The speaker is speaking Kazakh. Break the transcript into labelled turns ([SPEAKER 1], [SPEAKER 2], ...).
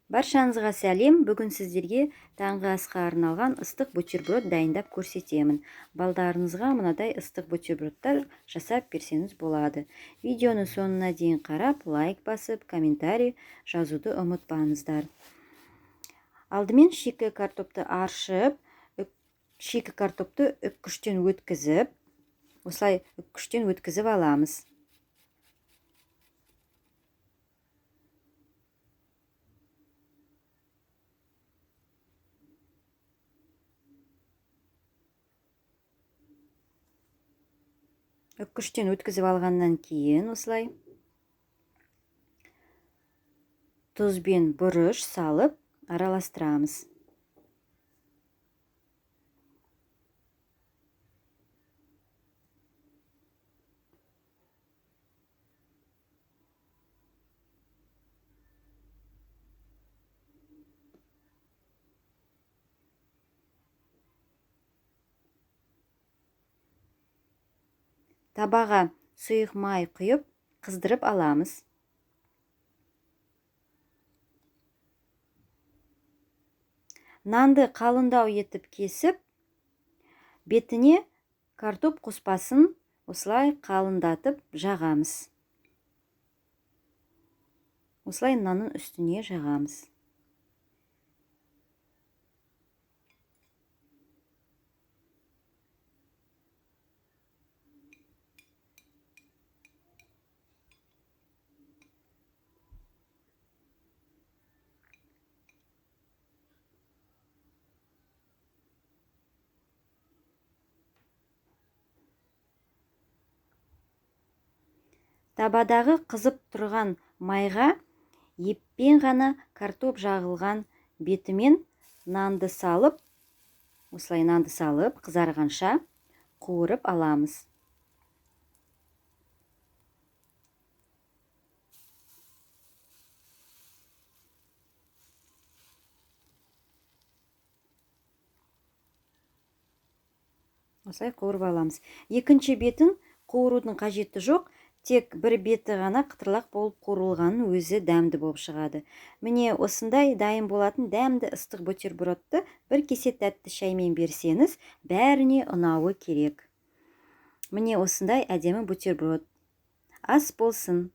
[SPEAKER 1] Баршаңызға сәлем. Бүгін сіздерге таңғы асқа арналған ыстық бутерброд дайындап көрсетемін. Балдарыңызға мынадай ыстық бутербродтар жасап берсеңіз болады. Видеоны соңына дейін қарап, лайк басып, комментарий жазуды ұмытпаңыздар. Алдымен шикі картопты аршып, шикі картопты үккіштен өткізіп, осылай үккіштен өткізіп аламыз. Үккіштен өткізіп алғаннан кейін осылай тұз бен бұрыш салып араластырамыз. Табаға сұйық май құйып, қыздырып аламыз. Нанды қалыңдау етіп кесіп, бетіне картоп қоспасын осылай қалыңдатып жағамыз. Осылай нанның үстіне жағамыз. Табадағы қызып тұрған майға еппен ғана картоп жағылған бетімен нанды салып, осылай нанды салып, қызарғанша қуырып аламыз. Осылай қуырып аламыз. Екінші бетін қуырудың қажеті жоқ. Тек бір беті ғана қытырлақ болып қуырылғанын өзі дәмді болып шығады. Міне осындай дайын болатын дәмді ыстық бутербродты бір кесе тәтті шаймен берсеңіз, бәріне ұнауы керек. Міне осындай әдемі бутерброд. Ас болсын.